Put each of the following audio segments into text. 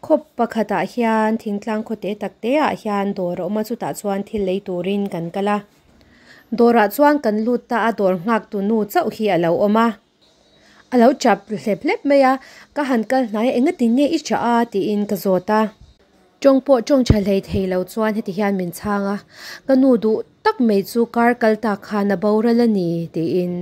Khaw pakhatah hian thingtlang khaw te tak te ah hian dawr a awm a chutah chuan thil lei turin kan kal a dawrah chuan kan lut ta a dawr nghak tu nu chauh hi alo awm a alo tap hlep hlep mai a ka han kal hnai a enga tinge i tah a tiin ka zawt a tawng pawh tawng tha hlei thei lo chuan heti hian min chhang a ka nu duh tak mai chu kar kal tak khan a boral ani tiin.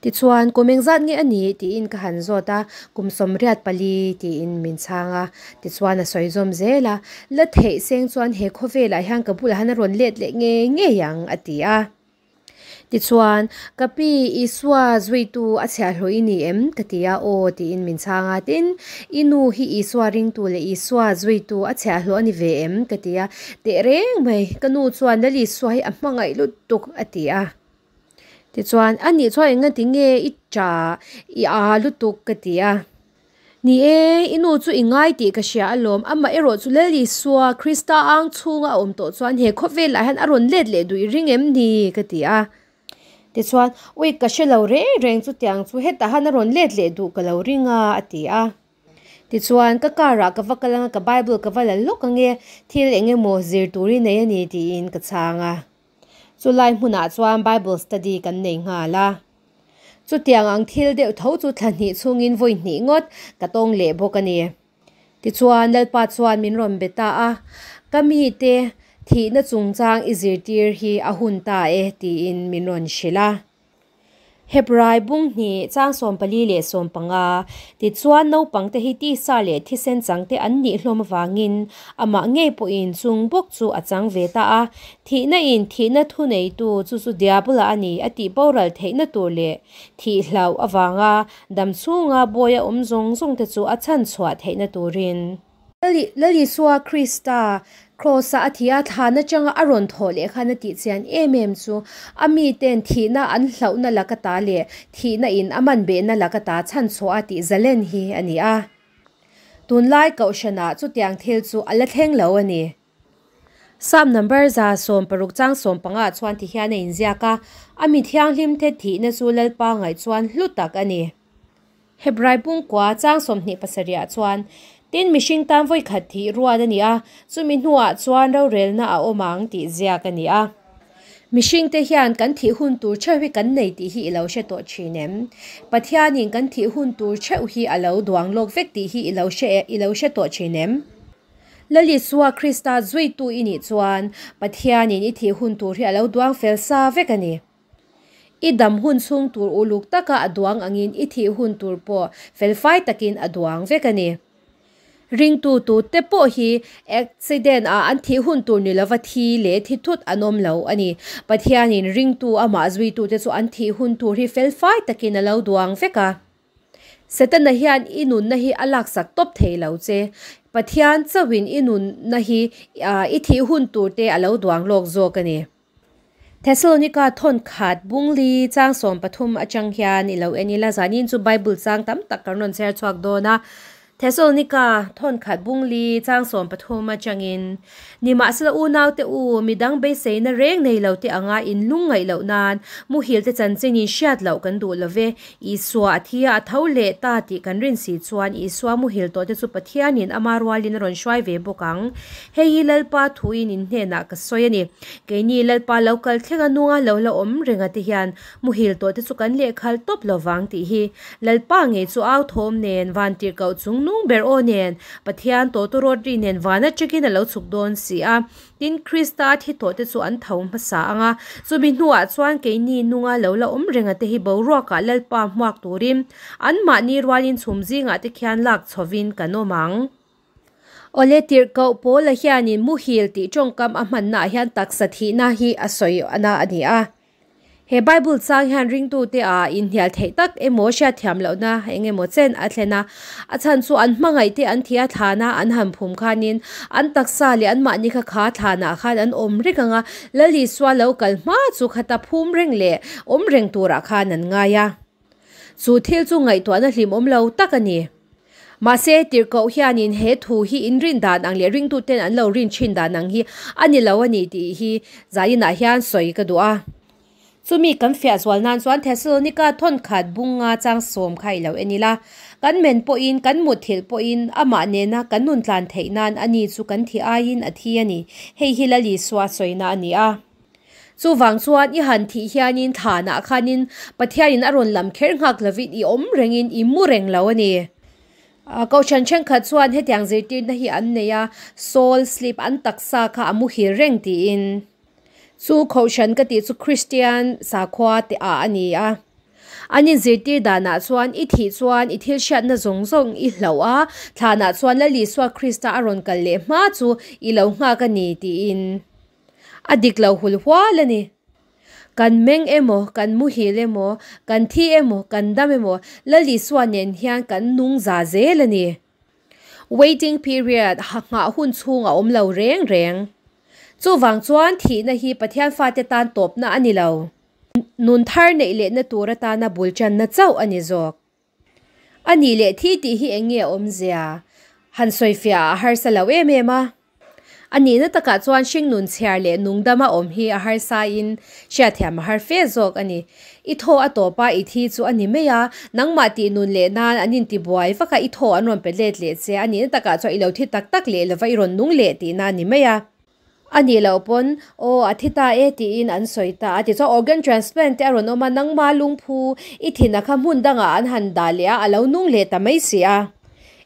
Tichuan, kum engzat nge a nih? tiin ka han zawt a, kum 84 tiin min chhang a. Tichuan a sawi zawm zel a, La theih seng chuan he khawvelah hian ka bulah hian a rawn let leh ngei ngei ang, a ti a. Tichuan, Ka pi, Isua zuitu a chhiahhlawh i ni em? ka ti a, Aw, tiin min chhang a. Tin, I nu hi Isua ringtu leh Isua zuitu a chhiahhlawh a ni ve em? ka ti a. Tehreng mai, ka nu chuan Lal Isua hi a hmangaih lutuk, a ti a. Tichuan, A nih chuan enga ti nge i ṭa i aa lutuk ka ti a. Ni e, i nu chu i ngai tih ka hria alawm, amah erawh chu Lal Isua Krista ang chhunga a awm tawh chuan he khawvelah hian a rawn let leh duh i ring em ni? ka ti a. Tichuan, Ui, ka hre lo reng reng chutiang chu hetah hian a rawn let leh duh ka lo ring a, a ti a. Tichuan, ka car ah ka va kal anga ka Bible ka va la lawk ange, thil eng emaw zir tur i nei a ni tiin ka chhang a. Chulai hmunah chuan Bible study kan nei nghal a. Chutiang ang thil deuh tho chu thla hnih chhungin vawi hnih ngawt ka tawng leh bawk a ni. Tichuan Lalpa chuan min rawn be ta a, Ka mite thihna chungchang i zirtir hi a hun ta e tiin min rawn hrilh a. Hebrai bung hnih, chang 44 leh 15, Tichuan naupangte hi tisa leh thisen changte an nih hlawm avangin amah ngei pawhin chung bawk chu a chang ve ta a. Thihna in thihna thuneitu chu chu Diabola a ni a tih boral theihna tur leh thih hlauh avanga dam chhunga bawi a awm zawng zawngte chu a chhanchhuah theihna turin. Lal Isua Krista Kraws-a a thih a, thlan atanga a rawn thawh leh khan a tih chian em em chu a miten thihna an hlauhna laka ta leh thihna in a man behna laka ta chhanchhuah a tih zalen hi a ni a. Tunlai Kohhranah chutiang thil chu a la thleng lo a ni. Psalm number 160 chang 15 ah chuan ti hian a inziak a, A mi thianghlimte thihna chu Lalpa ngaih chuan hlu tak a ni. Hebrai pungkua chang 27 ah chuan, Tin, mihring tan vawi khat thih ruat a ni a, chumi hnuah chuan rorelna a awm ang tih ziak a ni a. Mihringte hian kan thih hun tur theuh hi kan nei tih hi i lo hre tawh thin em? Pathianin kan thih hun tur theuh hi a lo duang lawk vek tih hi i lo hre i lo hre tawh thin em? Lal Isua Krista zuitu i nih chuan Pathianin i thih hun tur hi a lo duang fel sa vek a ni. I dam hun chhung tur uluk taka a duang angin i thih hun tur pawh felfai takin a duang vek a ni. Ringtu tute pawh hi accident ah an thih hun tur ni lova thi leh thi thut an awm lo a ni. Pathianin ringtu amah zuitute chu an thih hun tur hi felfai takin a lo duang vek a. Setana hian i nunna hi a laksak tawp thei lo che. Pathian chauhin i nunna hi i thih hun turte a lo duang lawk zawk a ni. Thesalonika thawn khat bungli chang 13 atang hian i lo en ila zanin chu Bible chang tam tak kan rawn chhiar chhuak dawn a. Thesalonika thawn khat bungli chang 13 atangin Nimahsela unaute u midang beiseina reng nei lo te anga in lung ngaih loh nan muhil te chanchin in hriat loh kan duh lo ve. Isua a thi a, a tho leh ta tih kan rin si chuan Isua muhil tawh te chu Pathianin ama rualin a rawn hruai ve bawk ang. Hei hi Lalpa thuin in hnenah ka sawi a ni. Keini Lalpa lo kal thleng a nunga lo la awm renga te hian muhil tawh te chu kan lehkhal tawp lo vang tih hi Lalpa ngei chu au thawm nen, van tirhkoh chung nung ber aw nen, Pathian tawtawrawt ri nen van atangin a lo chhuk dawn si a. Tin, Krista thi tawh te chu an tho hmasa ang a, chumi hnuah chuan keini nunga lo la awm renga te hi boruakah Lalpa hmuak turin anmahni rualin chhum zingah te khian lak chhovin kan awm ang. Awle tirhkoh Paula hianin muhil tih tawngkam a hmannaah hian taksa thihna hi a sawi ana a ni a. He Bible chang hian ringtute ah inhnial theih tak emaw hriatthiam lohna eng emaw chen a thlen a. A chhan chu an hmangaih te an thih a thlana an han phum khanin an taksa leh anmahni kha kha thlanah khan an awm reng ang a, Lal Isua lo kal hma chu khata phum reng leh awm reng turah khan an ngai a. Chu thil chu ngaihtuahna hlimawm lo tak a ni. Mahse, tirhkoh hianin he thu hi in rin dan ang leh ringtuten an lo rin thin dan ang hi a ni lo a ni tih hi zainah hian sawi ka duh a. Chumi kan fiah zual nan chuan Thesalonika thawn khat bunga chang 10 kha i lo en ila. Kan men pawhin, kan mutthilh pawhin amah nena kan nun tlan theih nan ani chu kan thi aiin a thi a ni. Hei hi Lal Isua sawina a ni a. Chuvang chuan i han thih hianin thlanah khanin Pathianin a rawn lam kher nghak lovin i awm rengin i mu reng lo a ni. Kohhran thenkhat chuan hetiang zirtirna hi an nei a, soul sleep, an taksa kha a muhil reng tiin. Chu Kohhran ka tih chu Kristian sakhua te ah a ni a. An inzirtir danah chuan i thih chuan i thil hriatna zawng zawng i hlauh a, thlanah chuan Lal Isua Krista a rawn kal leh hma chu i lo nghak a ni tiin a dik lo hul hual a ni. Kan meng emaw, kan muhil emaw, kan thi emaw, kan dam emaw, Lal Isua nen hian kan nung za zel a ni. Waiting period, nghah hun chhung a awm lo reng reng. Chuvang chuan thihna hi Pathian fate tan tawpna a ni lo. Nun thar neih lehna tur atana bul channa chauh a ni zawk. A nih leh thi tih hi eng nge a awmzia? Han sawifiah a harsa lo em em a. A nihna takah chuan hringnun chhiar leh nungdama awm hi a harsain hriatthiam a har fe zawk a ni. I thaw a tawp a, i thi chu a ni mai a, nangmah tih nun leh nan an intibuai vak a, i thaw an rawn pe let leh che a nihna takah chuan i lo thi tak tak leh lova i rawn nung leh tihna a ni mai a. A nih loh pawn, Aw, a thi ta e tiin an sawi ta a, tichuan organ transplant te a rawn awm a, nangma lungphu i thin a kha hmun dangah an han dah leh a, a lo nung leh ta mai si a.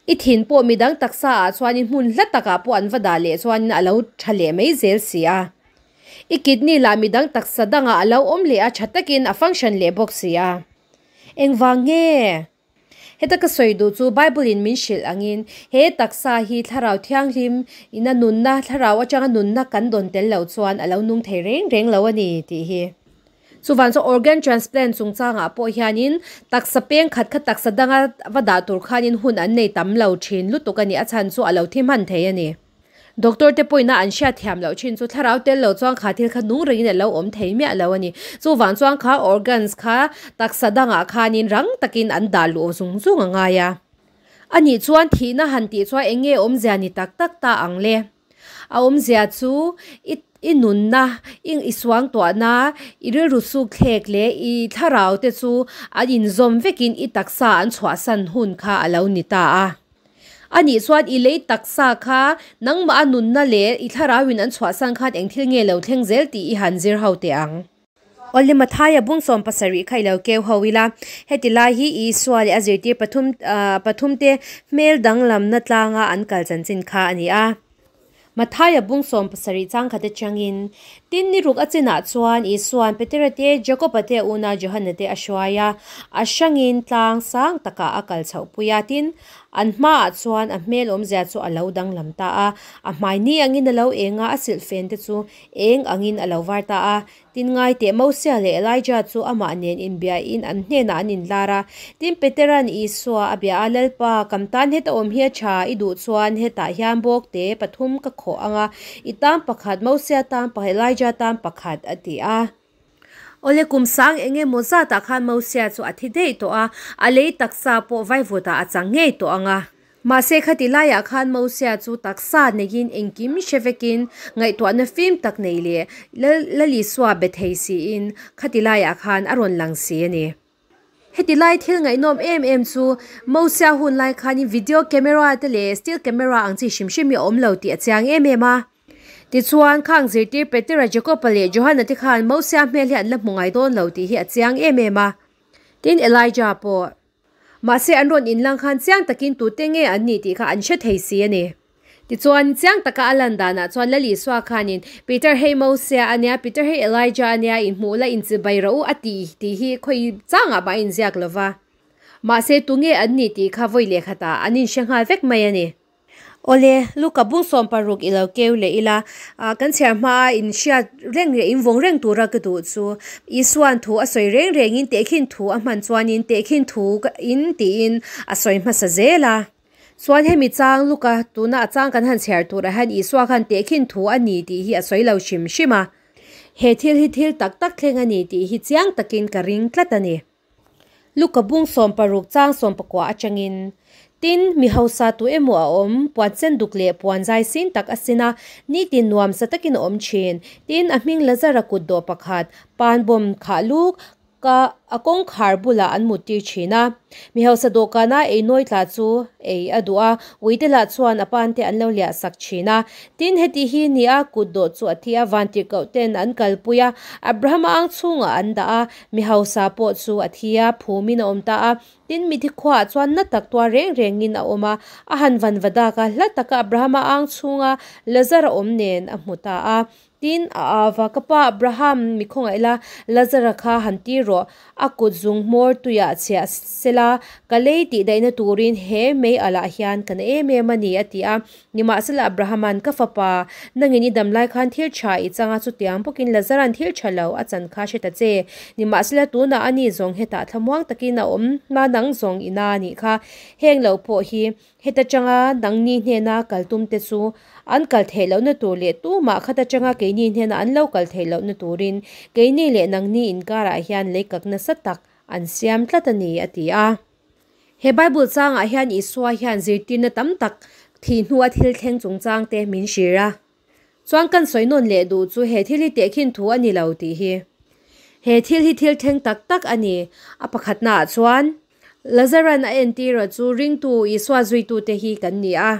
I thin pawh midang taksa ah chuanin hmun hla takah pawh an va dah leh chuanin a lo tha leh mai zel si a. I kidney lah midang taksa dangah a lo awm leh a tha takin a function leh bawk si a. Engvang nge? Heta ka sawi duh chu Bible in min hrilh angin he taksa hi Thlarau Thianghlim ina nunna, Thlarau atanga nunna kan dawn tel loh chuan a lo nung thei reng reng lo a ni tih hi. Chuvang chu organ transplant chungchangah pawh hianin taksa peng khat kha taksa danga va dah tur khanin hun an nei tam lo thin lutuk a ni, a chhan chu a lo thi hman thei a ni. Doctor te pawhin a an hriat thiam loh thin chu thlarau tel lo chuan kha thil kha nung rengin a lo awm thei miah lo a ni. Chuvang chuan kha organs kha taksa dangah khanin rang takin an dah luh zung zung a ngai a. A nih chuan thihna han tih chuan eng nge awmzia ni tak tak ta ang le? A awmzia chu i i nunna, i i suangtuahna, i rilru sukthlek leh i thlarau te chu an inzawm vekin i taksa an chhuahsan hun kha a lo ni ta a. A nih chuan i lei taksa kha nangmah a nunna leh i thlarauin an chhuahsan khan eng thil nge lo thleng zel tih i han zir ho teh ang. Awle Mathaia bung 17 kha i lo keu ho ila, heti lai hi Isua leh a zirtir pathum pathumte hmel danglamna tlanga an kal chanchin kha a ni a. Mathaia bung 17 chang khat atangin, Tin ni ruk a chinah chuan Isua'n Petera te, Jakoba te, a unau Johana te a hruai a, a hrangin tlang sang takah a kal chhohpui a. Tin, an hmaah chuan a hmel awmzia chu a lo danglam ta a, a hmai ni angin a lo eng a, a silhfen te chu eng angin a lo var ta a. Tin ngai teh Mosia leh Elijah chu amah nen inbiain an hnenah an inlar a. Tin Petera'n Isua a bia a, Lalpa, kam tan heta awm hi a tha, i duh chuan hetah hian bawkte pathum ka khawh ang a, i tan pakhat, Mosia tan pakhat, Elijah tan pakhat, a ti a. Awle kum sang eng emaw zatah khan Mosia chu a thi daih tawh a, a lei taksa pawh vaivutah a chang ngei tawh ang a. Mahse khati laiah khan Mosia chu taksa neiin engkim hre vekin ngaihtuahna fim tak nei leh Lal Isua be thei siin khati laiah khan a rawn lang si a ni. Heti lai thil ngaihnawm em em chu Mosia hun lai khanin video camera te leh still camera ang chi hrim hrim hi a awm lo tih a chiang em em a. Tichuan khang zirtir Petera, Jakoba leh Johana te khan Mosia hmel hi an la hmu ngai dawn lo tih hi a chiang em em a. Tin Elijah pawh. Mahse an rawn inlang khan chiang takin tute nge an nih tih kha an hre thei si a ni. Tichuan, chiang taka a lan danah chuan Lal Isua khanin, Peter hei Mosia a nia, Peter hei Elijah a nia, inhmuh la inchibai rawh u a ti tih hi khawi changah mah a inziak lo va. Mahse tunge an nih tih kha vawi leh khatah an inhre nghal vek mai a ni. Awle, Luka bung 60 i lo keu leh ila, kan chhiar hmaa inhriat reng leh invawng reng tura ka duh chu Isua'n thu a sawi reng rengin tehkhin thu a hman chuanin tehkhin thu in tiin a sawi hmasa zel a. Chuan hemi chang Luka tuna a chang kan han chhiar turah hian Isua khan tehkhin thu a ni tih hi a sawi lo hrim hrim a. He thil hi thil tak tak thleng a ni tih hi chiang takin ka ring tlat a ni. Luka bung 60 chang 19 atangin, Tin, mi hausa tu emaw a awm, puan sen duk leh puan zai sin tak a sin a, nitin nuamsa takin a awm thin. Tin, a hming Lazara kut dawh pakhat, pan bawm khah luk, ka a kawngkhar bulah an mut tir thin a mi hausa dawhkana ei nawi tla chu ei a duh a uite lah chuan a pan te an lo liah sak thin a tin heti hi ni a kut dawh chu a thi a vantirhkoh ten an kalpui a Abrahama ang chhungah an dah a mi hausa pawh chu a thi a phum in a awm ta a tin mithi khuaah chuan na tak tuar reng reng in a awm a a han van va dak a hla taka Abrahama ang chhunga Lazara awm nen a hmu ta a. Tin, a au va, Ka pa Abraham, mi khawngaih la, Lazara kha han tir rawh, a kut zung hmawr tuiah chhiah se la, ka lei tih daihna turin he mei alah hian ka na em em a ni, a ti a. Nimahsela Abrahama'n, Ka fapa, nangin i dam lai khan thil tha i chang a, chutiang bawkin Lazara'n thil tha lo a chan kha hre ta che. Nimahsela tunah ani zawng hetah thlamuang takin a awm hma nang zawng i na a nih kha. Heng lo pawh hi Heta tanga nangni hnena kal tumte chu an kal theih lohna tur leh tumah khata tanga keini hnena an lo kal theih lohna turin keini leh nangni inkarah hian leikak nasa tak an siam tlat a ni, a ti a. He Bible changah hian Isua hian zirtirna tam tak thih hnua thil thleng chungchangte min hrilh a. Chuan kan sawi nawn leh duh chu he thil hi tehkhin thu a ni lo tih hi. He thil hi thil thleng tak tak a ni. A pakhatnaah chuan. Lazaran a entira chu ringtu Isua zuitute hi kan ni a.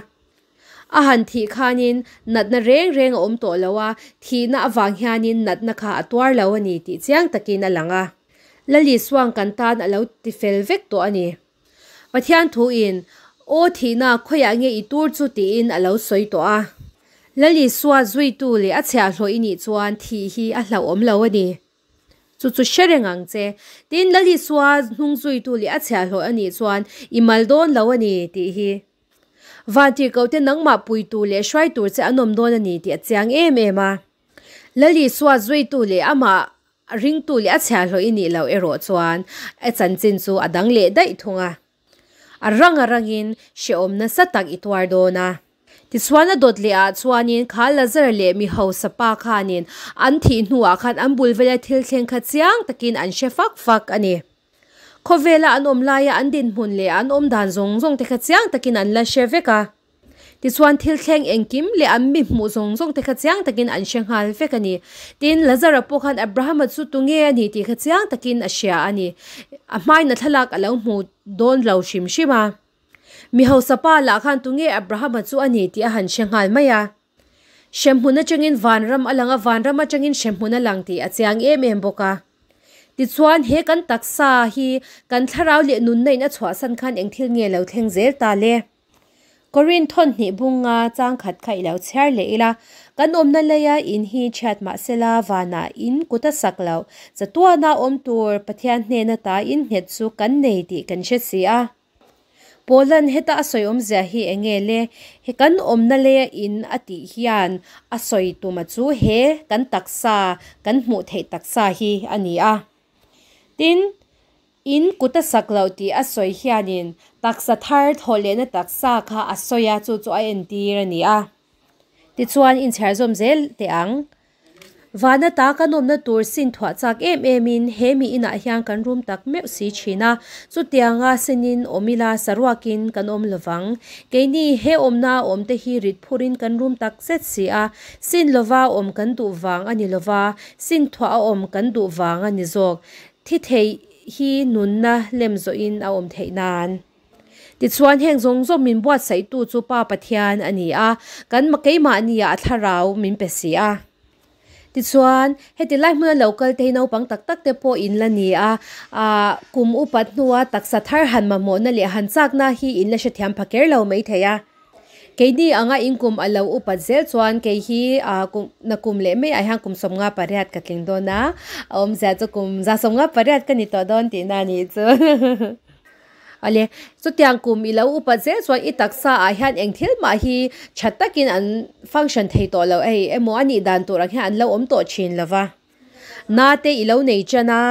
A han thih khanin natna reng reng a awm tawh lo a, thihna avang hianin natna kha a tuar lo a ni tih chiang takin a lang a. Lal Isua'n kan tan a lo tifel vek tawh a ni. Pathian thuin, Aw thihna, khawiah nge i tur chu tiin a lo sawi tawh a. Lal Isua zuitu leh a chhiahhlawh i nih chuan thih hi a hlauhawm lo a ni. Chu chu hre reng ang che. Tin, Lal Isua hnung zuitu leh a chhiahhlawh a nih chuan i mal dawn lo a ni tih hi. Vantirhkohte nangmah puitu leh hruai tur che an awm dawn a ni tih a chiang em em a. Lal Isua zuitu leh amah ringtu leh a chhiahhlawh i nih loh erawh chuan a chanchin chu a dang leh daih thung a. A rang a rangin hrehawm nasa tak i tuar dawn a. Tichuan a dawt leh ah chuanin kha Lazara leh mi hausa pa khanin an thih hnuah khan an bul vela thil thleng kha chiang takin an hre fak fak a ni. Khawvela an awm laia an dinhmun leh an awm dan zawng zawng te kha chiang takin an la hre vek a. Tichuan thil thleng engkim leh an mi hmuh zawng zawng te kha chiang takin an hre nghal vek a ni. Tin, Lazara pawh khan Abrahama chu tunge a ni tih kha chiang takin a hria a ni. A hmain a thlalak a lo hmu dawn lo hrim hrim a. Mi hausa pa lah khan tunge Abrahama chu a ni tih a han hre nghal mai a. Hremhmun atangin vanram a lang a, vanram atangin hremhmun a lang tih a chiang em em bawk a. Tichuan, he kan taksa hi kan thlarau leh nunna in a chhuahsan khan eng thil nge lo thleng zel ta le? Korin thawn hnih bunga chang khat kha i lo chhiar leh ila, kan awmna leia in hi chhiat mah sela vanah in kut a sak loh, chatuana awm tur Pathian hnena ta in nghet chu kan nei tih kan hre si a. Paulan heta a sawi awmzia hi eng nge le? He kan awmna leia in a tih hian a sawi tuma chu he kan taksa, kan hmuh theih taksa hi a ni a. Tin, In kut a sak loh tih a sawi hianin taksa thar thawh lehna taksa kha a sawi a, chu chu a entir a ni a. Tichuan inchhiar zawm zel teh ang. Vana ta kan awmna tur sin thuah chak em emin he mi inah hian kan rum tak meuh si thin a, chutianga sinin awm ila saruakin kan awm lovang. Keini he awmna a awmte hi rit phurin kan rum tak zet si a, sin lova awm kan duh vang a ni lova, sin thuah a awm kan duh vang a ni zawk. Thi theih hi nunna lem zawhin a awm theih nan. Tichuan heng zawng zawng min buatsaihtu chu Pa Pathian a ni a, kan keimahniah a thlarau min pe si a. Tichuan, heti lai hmuna lo kal te hi naupang tak tak te pawh in la ni a, ah kum upat hnua taksa thar han mamawhna leh han chakna hi in la hrethiam pha ker lo mai thei a. Keini anga inkum a lo upat zel chuan kei hi kum na kum leh mai ah hian kum 58 ka tling dawn a, a awmzia chu kum 158 ka ni tawh dawn tihna a nih chu. Awle, chutiang kum i lo upat zel chuan i taksa ah hian eng thil mah hi tha takin an function thei tawh lo ei emaw a nih dan tur ang hian an lo awm tawh thin lo va. Na te i lo nei ṭan a,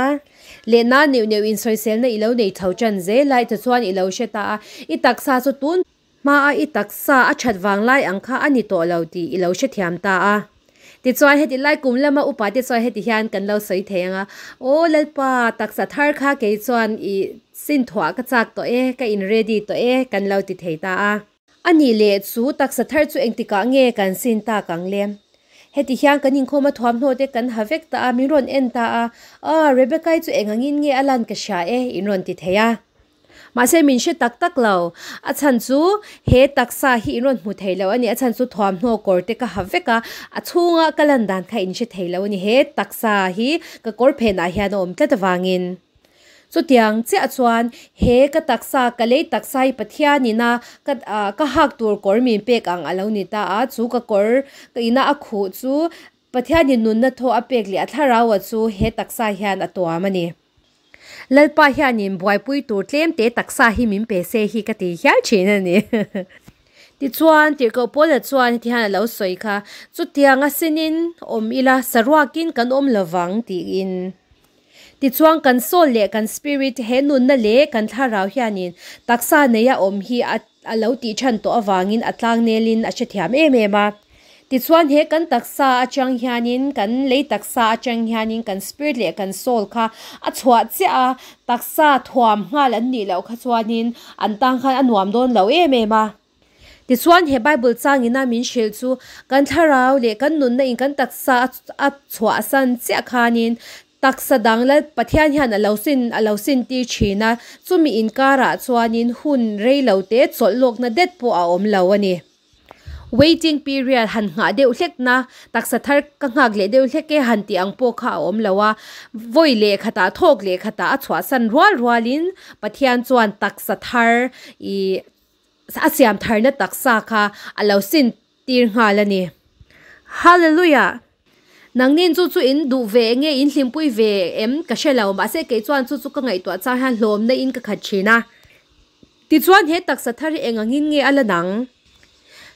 leh na neuh neuh in sawiselna i lo nei tho ṭan zel a, tichuan i lo hre ta a, i taksa chu tun Hmaa i taksa a that vang lai ang kha a ni tawh lo tih i lo hrethiam ta a. Tichuan heti lai kum lama upa te chuan heti hian kan lo sawi thei ang a, Aw Lalpa, taksa thar kha kei chuan i sin thuah ka chak tawh e, ka in ready tawh e kan lo ti thei ta a. A nih leh chu taksa thar chu engtikah nge kan sin tak ang le? Heti hian kan inkhawm a thuamhnaw te kan ha vek ta a, min rawn en ta a, Aw, Rebecca-i chu eng angin nge a lan ka hria e, in rawn ti thei a. Mahse min hre tak tak lo, a chhan chu he taksa hi in rawn hmu thei lo a ni, a chhan chu thuamhnaw kawr te ka ha vek a, a chhunga ka lan dan kha in hre thei lo a ni, he taksa hi ka kawr phenah hian a awm tlat avangin. Chutiang chiah chuan he ka taksa, ka lei taksa hi Pathianin a ka ah ka hak tur kawr min pek ang a lo ni ta a, chu ka kawr ka ina a khuh chu Pathianin nunna thaw a pek leh a thlarau a chu he taksa hian a tuam a ni. Lalpa hianin buaipui tur tlem te taksa hi min pe se hi ka ti hial thin a ni. Tichuan, Tirhkoh Paula chuan heti hian a lo sawi kha, Chutiang a sinin awm ila, saruakin kan awm lovang tiin. Tichuan, kan soul leh kan spirit, he nunna leh kan thlarau hianin taksa neia awm hi a a lo tih than tawh avangin a tlangnelin a hrethiam em em a. Tichuan he kan taksa atang hianin, kan lei taksa atang hianin kan spirit leh kan soul kha a chhuah chiah a, taksa thuam nghal an nih loh kha chuanin an tang khan a nuam dawn lo em em a. Tichuan he Bible changina min hrilh chu kan thlarau leh kan nunna in kan taksa a chhuahsan chiah khanin Taksa dang lal Pathian hian a lo sin a lo sin tir thin a, chumi inkarah chuanin hun rei lo te chawlh lawkna det pawh a awm lo a ni. Waiting period han nghah deuh hlekna, taksa thar ka nghak leh deuh hlek e han tih ang pawh kha a awm lo a, vawi leh khatah thawk leh khatah a chhuahsan rual rualin Pathian chuan taksa thar ih a siam tharna taksa kha a lo sin tir nghal a ni. Hallelujah! Nangnin chu chu in duh ve nge in hlimpui ve em ka hre lo, mahse kei chuan chu chu ka ngaihtuah chang hian hlawmna in ka khat thin a. Tichuan he taksa thar hi eng angin nge a la nang?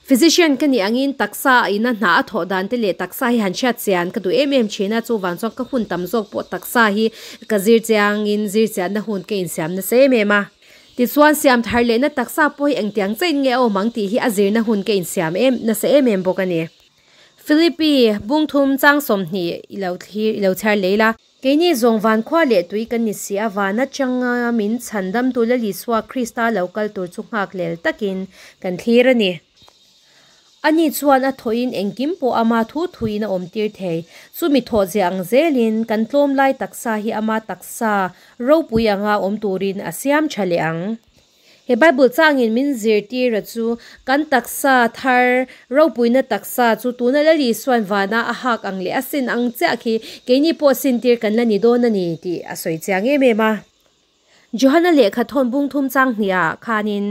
Physician ka nih angin taksa a ina hna a thawh dan te leh taksa hi han hriat chian ka duh em em thin a, chuvang chuan ka hun tam zawk pawh taksa hi ka zir chiangin zir chianna hun ka insiam nasa em em a. Tichuan siam thar lehna taksa pawh hi engtiang chain nge a awm ang tih hi a zirna hun ka insiam em nasa em em bawk a ni. Philippi, Bungthum chang 20 i lo thlir i lo chhiar lei la. Keini zawng van khua leh tui kan ni si a, van atanga min chhan damtu Lal Isua Krista lo kal tur chu nghak lel takin kan thlir a ni. Ani chuan a thawhin engkim pawh ama thu thuin a awmtir thei. Chumi thawh zia ang zelin kan tlawm lai taksa hi ama taksa ropui anga awm turin a siam tha leh ang. He Bible changin min zirtir a chu kan taksa thar ropuina taksa chu tuna Lal Isua'n vana a hak ang leh a sin ang chiah khi keini pawh sintir kan la ni dawn a ni tih a sawi chiang em em a. Johana lehkha thawn bung thum chang hniah khanin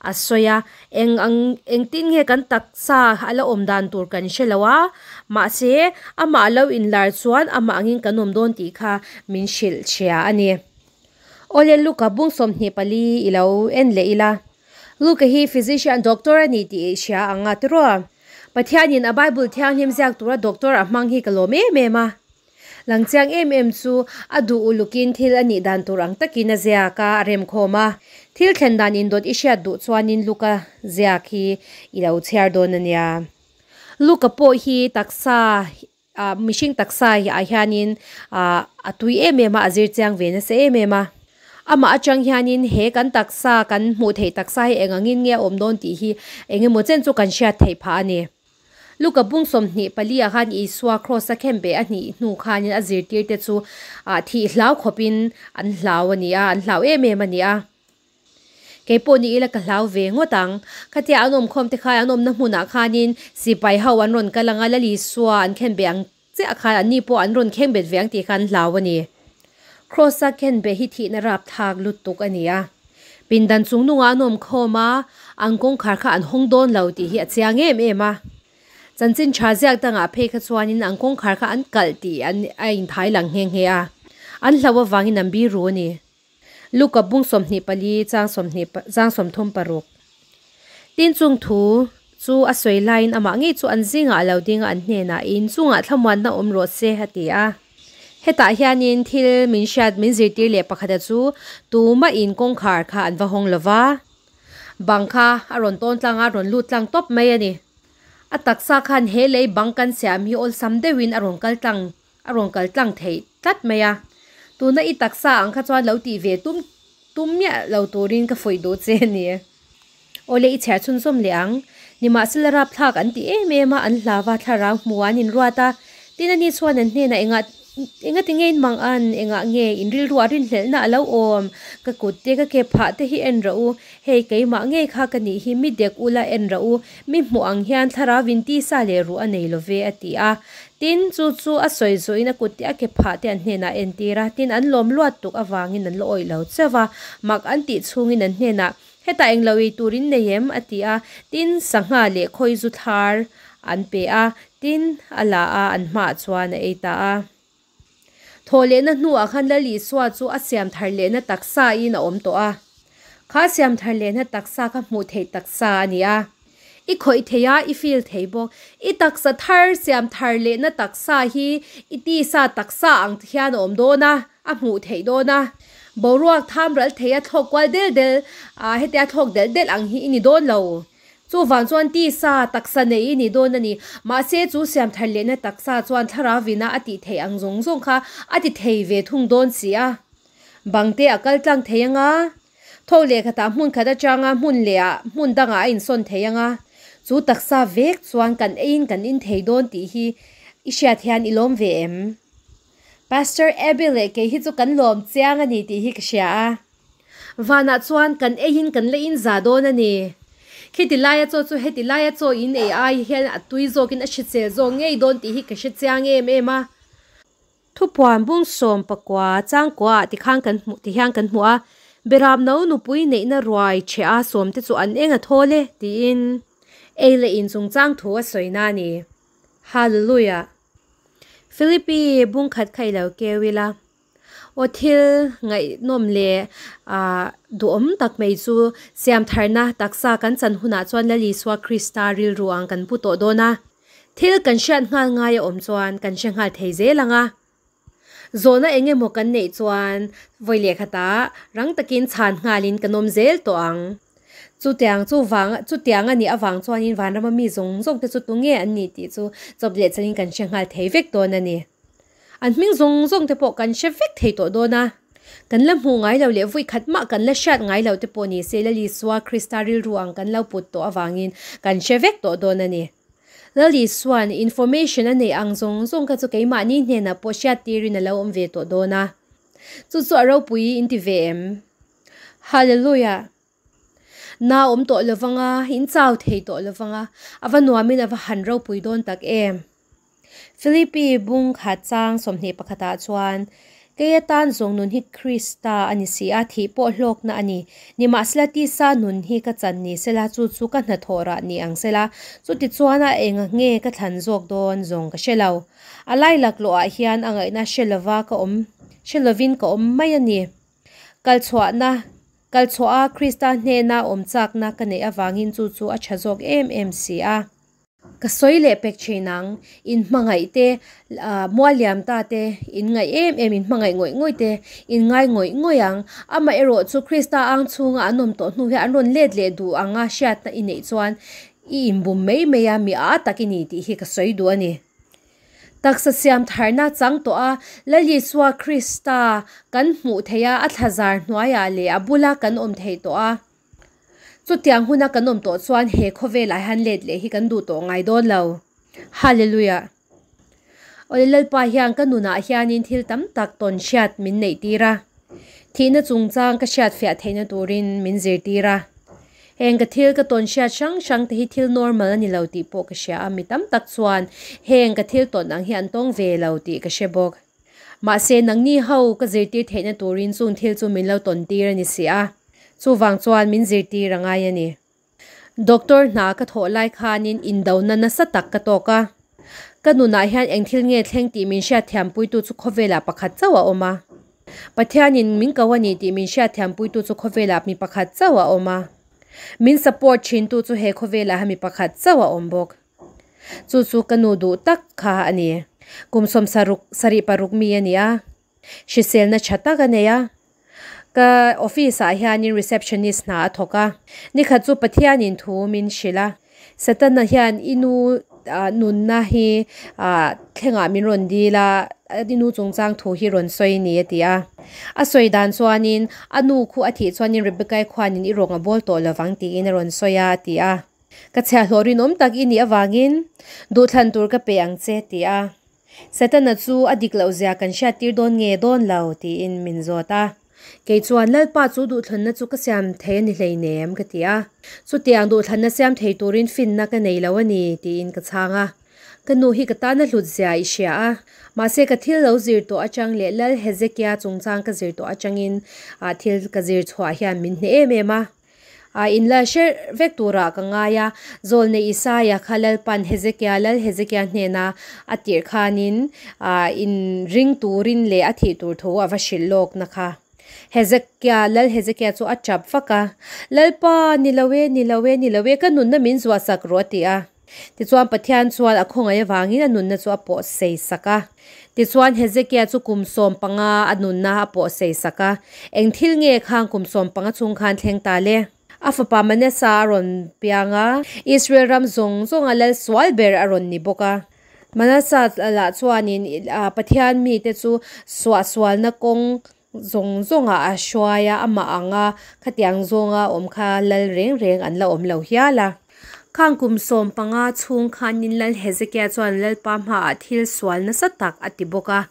a sawi a, eng ang engtin nge kan taksa a la awm dan tur kan hre lo a, mahse amah lo inlar chuan amah angin kan awm dawn tih kha min hrilh hria a ni. Awle Luka bung 24 i lo en leh ila. Luka hi physician doctor a ni tih i hria ang a tiraw? Pathianin a Bible thianghlim ziak tura doctor a hmang hi ka lawm em em a. Lang chiang em em chu a duh ulukin thil a nih dan tur ang takin a ziak a, a remkhawm a. Thil thlen dan indawt i hriat duh chuanin Luka ziak hi i lo chhiar dawn a nia. Luka pawh hi taksa ah mihring taksa ah hianin ah a tui em em a, a zir chiang ve nasa em em a. Amah atang hianin he kan taksa kan hmuh theih taksa hi eng angin nge a awm dawn tih hi eng emaw chen chu kan hriat theih phah a ni. Luka bung 24 ah khan Isua kraws a khem beh a hnih hnu khanin a zirtirte chu ah thih hlau khawpin an hlau a ni a, an hlau em em a ni a. Kei pawh ni ila ka hlau ve ngawt ang. Khatia an awmkhawm te khan an awmna hmunah khanin sipai ho an rawn kal ang a, Lal Isua an khen beh ang chiah khan anni pawh an rawn kheng bet ve ang tih kha an hlau a ni. Kraws a khen beh hi thihna rapthlak lutuk a ni a. Pindan chung nungah an awmkhawm a, an kawngkhar kha an hawng dawn lo tih hi a chiang em em a. Chanchin tha ziak dangah phei kha chuanin an kawngkhar kha an kalh tih an a inthai lang nghe nghe a. An hlau avangin an biru a ni. Luka bung 24 chang 20 chang 36. Tin chung thu chu a sawi laiin amah ngei chu an zingah a lo ding a, an hnenah in chungah thlamuanna awm rawh se a ti a. Hetah hianin thil min hriat min zirtir leh pakhata chu tumah in kawngkhar kha an va hawng lo va, bang kha a rawn tawn tlang a, a rawn lut tlang tawp mai a ni. A taksa khan he lei bang kan siam hi awlsam deuhin a rawn kal tlang a rawn kal tlang theih tlat mai a. Tuna i taksa ang kha chuan lo tih ve tum tum miah lo turin ka fuih duh che a ni. Awle i chhiar chhunzawm leh ang. Nimahsela rapthlak an ti em em a, an hlau va, thlarau hmuh an inruat a. Tin ani chuan an hnenah engah engati nge in mang an, engah nge in rilruah rinhlelhna a lo awm, ka kut te ka ke phah te hi en rawh u, hei keimah ngei kha ka nih hi mi dek ula en rawh u, mi hmuh ang hian thlarau in tisa leh ruh a nei lo ve a ti a. Tin, chu chu a sawi zawhin a kut te a ke phah te an hnenah a entir a, tin an lawm luat tuk avangin an la awih lo chauh va, mak an tih chhungin an hnenah Hetah englo ei tur in nei em? a ti a, tin sangha leh khawi zu thlar an pe a, tin a la a, an hmaah chuan a ei ta a. Thawh lehna hnuah khan Lal Isua chu a siam thar lehna taksa in a awm tawh a. Kha siam thar lehna taksa kha hmuh theih taksa a ni a. I khawih thei a, i feel thei bawk. I taksa thar siam thar lehna taksa hi i tisa taksa ang te hian a awm dawn a, a hmuh theih dawn a. Boruak tham ral thei a thlawk kual del del a, hetia thlawk delh delh ang hi i ni dawn lo. Chuvang chuan tisa taksa nei i ni dawn a ni. Mahse chu siam thar lehna taksa chuan thlarau vina a tih theih ang zawng zawng kha a ti thei ve thung dawn si a. Bang te a kal tlang thei anga, thawk leh khatah hmun khat atanga hmun leh ah hmun dangah a insawn thei anga, chu taksa vek chuan kan eiin kan in thei dawn tih hi i hriat hian i lawm ve em? Pastor Abby leh kei hi chu kan lawm chiang a ni tih hi ka hria a. Vanah chuan kan eiin kan la in za dawn a ni. Khiti laia chaw chu heti laia chaw in ei ai hian a tui zawkin a hrisel zawk ngei dawn tih hi ka hre chiang em em a. Thupuan bung 19 changkua ah tikhan kan hmuh ti hian kan hmu a, Beramno nupui neihna ruai chhe a sawmte chu an eng a thawl e tiin ei leh in chungchang thu a sawi na a ni. Hallelujah! Philippi bung khat kha i lo keu ila, aw thil ngaihnawm leh ah duhawm tak mai chu siamtharna taksa kan chan hunah chuan Lal Isua Krista rilru ang kan pu tawh dawn a. Thil kan hriat nghal ngai a awm chuan kan hre nghal thei zel ang a. Zawhna eng emaw kan neih chuan vawi leh khatah rang takin chhan nghalin kan awm zel tawh ang. Chutiang chu vang chutiang a nih avang chuanin vanrama mi zawng zawng te chu tunge an nih tih chu chawp leh chalin kan hre nghal thei vek dawn a ni. An hming zawng zawng te pawh kan hre vek thei tawh dawn a. Kan la hmuh ngai lo leh vui khat mah kan la hriat ngai lo te pawh ni se Lal Isua Krista rilru ang kan lo put tawh avangin kan hre vek tawh dawn a ni. Lal Isua'n information a neih ang zawng zawng kha chu keimahni hnenah pawh hriat tirin a lo awm ve tawh dawn a. Chu chu a ropui in ti ve em? Hallelujah! Na awm tawh lo vang a, in chau thei tawh lo vang a, a va nuamin a va han ropui dawn tak em? Philippi bung khat chang 21 ah chuan, Kei atan zawng nun hi Krista a ni si a, thih pawh hlawkna a ni. Nimahsela tisa nun hi ka chan ni sela, chu chu ka hnathawh rah ni ang sela, chutichuan a enga nge ka thlan zawk dawn zawng ka hre lo. A lai laklawh ah hian a ngaihna hre lova ka awm hre lovin ka awm mai a ni. Kalchhuahna, Kalchhuah a Krista hnena awm chakna ka neih avangin chu chu a tha zawk em em si a. Ka sawi leh pek thin ang, in hmangaih te, mual liam ta te, in ngaih em em, in hmangaih ngawih ngawih te, in ngai ngawih ngawih ang. Amaherawh chu Krista ang chhunga an awm tawh hnu hian an rawn let leh duh anga hriatna i neih chuan i inbum mai mai a, mi a tak i ni tih hi ka sawi duh a ni. Taksa siam tharna chang tawh a, Lal Isua Krista kan hmuh theih a, a thlazar hnuaiah leh a bula kan awm theih tawh a. Chutiang huna kan awm tawh chuan he khawvelah hian let leh hi kan duh tawh ngai dawn lo. Hallelujah! Awle Lalpa hian ka nunah hianin thil tam tak tawn hriat min neih tir a. Thihna chungchang ka hriat fiah theihna turin min zirtir a. Heng ka thil ka tawn hriat hrang hrang te hi thil normal a ni lo tih pawh ka hria a, mi tam tak chuan heng ka thil tawn ang hi an tawng ve lo tih ka hre bawk. Mahse, nangni ho ka zirtir theihna turin chung thil chu min lo tawn tir a ni si a, chuvang chuan min zirtir a ngai a ni. Doctor hna ka thawh lai khanin indona nasa tak ka tawk a. Ka nunah hian eng thil nge thleng tih min hriatthiampuitu chu khawvelah pakhat chauh a awm a. Pathianin min ko a ni tih min hriatthiampuitu chu khawvelah mi pakhat chauh a awm a. Min support thintu chu he khawvelah mi pakhat chauh a awm bawk. Chu chu ka nu duh tak kha a ni. Kum sawmsaruk sarih paruk mi a ni a, hriselna tha tak a nei a. Ka office ah hianin receptionist hna a thawk a. Nikhat chu Pathianin thu min hrilh a, Satana hian i nu nunna hi thlengah min rawn dil a, i nu chungchang thu hi rawn sawi a ni a ti a. A sawi dan chuanin a nu khu a thih chuanin Rebecca-i khuanin i rawng a bawl tawh lovang tiin a rawn sawi a a ti a. Ka chhiahhlawh rinawm tak i nih avangin duhthlan tur ka pe ang che, ti a. Setana chu a dik lohzia kan hriattir dawn nge dawn lo, tiin min zawt a. Kei chuan, Lalpa chu duhthlanna chu ka siam thei a ni hleinem, ka ti a. Chutiang duhthlanna siam thei turin finna ka nei lo a ni, tiin ka chhang a. Ka nu hi ka tana hlut zia i hria a, mahse ka thil lo zir tawh atang leh Lal Hezekia chungchang ka zir tawh atangin thil ka zir chhuah hian min hneh em em a. A inla hre vek turah ka ngai a, Zawlnei Isaia kha Lalpan Hezekia, Lal Hezekia hnena a tirh khanin in ring turin leh a thih tur thu a va hrilh lawkna kha. Hezekia, Lal Hezekia chu a tap vak a, Lalpa, ni lo e, ni lo e, ni lo e, ka nunna min zuahsak rawh a ti a. Tichuan Pathian chuan a khawngaih avangin a nunna chu a pawh sei sak a. Tichuan Hezekia chu kum 15 a nunna a pawh sei sak a. Eng thil nge khang kum 15 chhung khan thleng ta le? A fapa Manasa a rawn piang a, Israel ram zawng zawnga lal sual ber a rawn ni bawk a. Manasa lah chuanin Pathian mite chu suahsualna kawng zawng zawngah a hruai a, amah anga khatiang zawnga awm kha lal reng reng an la awm lo hial a. Khang kum 15 chhung khanin Lal Hezekia chuan Lalpa hmaah thil sual nasa tak a ti bawk a.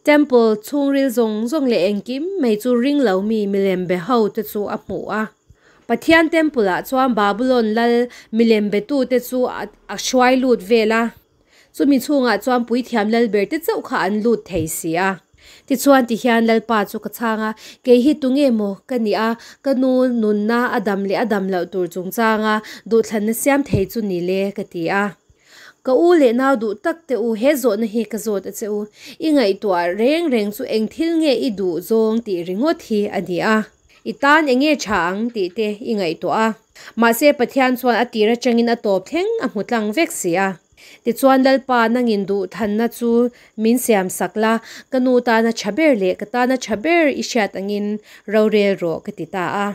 Temple chhungril zawng zawng leh engkim mai chu ring lo mi milem be ho te chu a hmuh a. Pathian Temple ah chuan Babulon lal milem betu te chu a hruai lut vel a. Chumi chhungah chuan puithiam lalber te chauh kha an lut thei si a. Tichuan tihian Lalpa chu ka chhang a, Kei hi tunge maw ka nih a, ka nu nunna a dam leh a dam loh tur chungchanga duhthlanna siam thei chu ni le ka ti a. Ka u leh nau duh tak te u, he zawhna hi ka zawt a che u. I ngaihtuah reng reng chu eng thil nge i duh zawng tih ringawt hi a ni a. I tan eng nge tha ang tih te i ngaihtuah a. Mahse Pathian chuan a tir atangin a tawp thleng a hmu tlang vek si a. Tichuan Lalpa nangin duh thanna chu min siam sak la, ka nu tana tha ber leh ka tana tha ber i hriat angin rorel rawh ka ti ta a.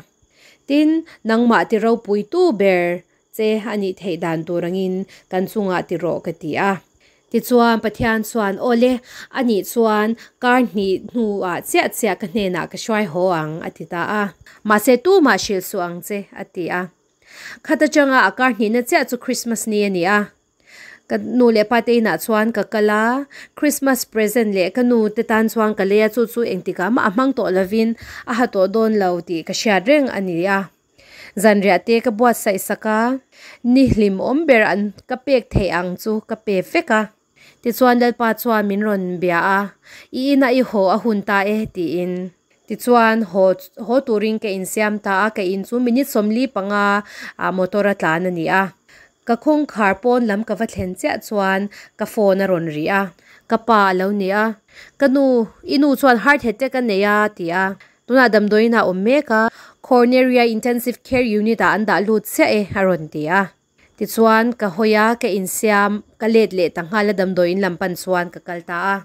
Tin, nangmah ti ropuitu ber che a nih theih dan tur angin kan chungah ti rawh ka ti a. Tichuan Pathian chuan, Aw le, a nih chuan kar hnih hnuah chiah chiah ka hnenah ka hruai haw ang, a ti ta a. Mahse tumah hrilh suh ang che, a ti a. Khat atanga a kar hnihna chiah chu Christmas ni a ni a. Ka nu leh pa te inah chuan ka kal a, Christmas present leh ka nu te tan chuan ka lei a, chu chu engtikah mah a hmang tawh lovin a ha tawh dawn lo tih ka hriat reng a ni a. Zanriah te ka buatsaih sak a, ni hlimawm ber an ka pek theih ang chu ka pe vek a. Tichuan Lalpa chuan min rawn bia a, I inah i haw a hun ta e tiin. Tichuan haw haw turin ka insiam ta a, ka in chu minute 45 ah motor a tlan a ni a. Ka kawngkhar pawn lam ka va thlen chiah chuan ka phone a rawn ri a, ka pa a lo ni a, Ka nu, i nu chuan heart attack a nei a ti a. Tunah damdawiin a awm mek a, Corneria Intensive Care Unit ah an dah lut chiah e a rawn ti a. Tichuan ka hawi a, ka insiam, ka let leh ta nghal a damdawiin lam pan chuan ka kal ta a.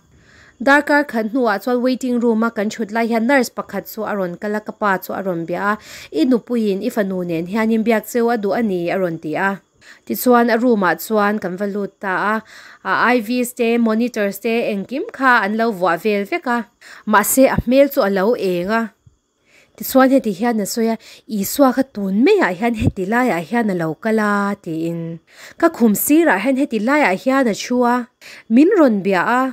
Darkar khat hnuah chuan waiting room a kan thut lai hian nurse pakhat chu a rawn kal a, ka pa chu a rawn bia a, I nupuiin i fanu nen hianin biak cheu a duh a ni a rawn ti a. Tichuan a room ah chuan kan va lut ta a, a IVs te monitors te engkim kha an lo vuah vel vek a, mahse a hmel chu a lo eng a. Tichuan heti hian a sawi a, Isua kha tun maiah hian heti laiah hian a lo kal a tiin. Ka khum sirah hian heti laiah hian a thu a, min rawn bia a.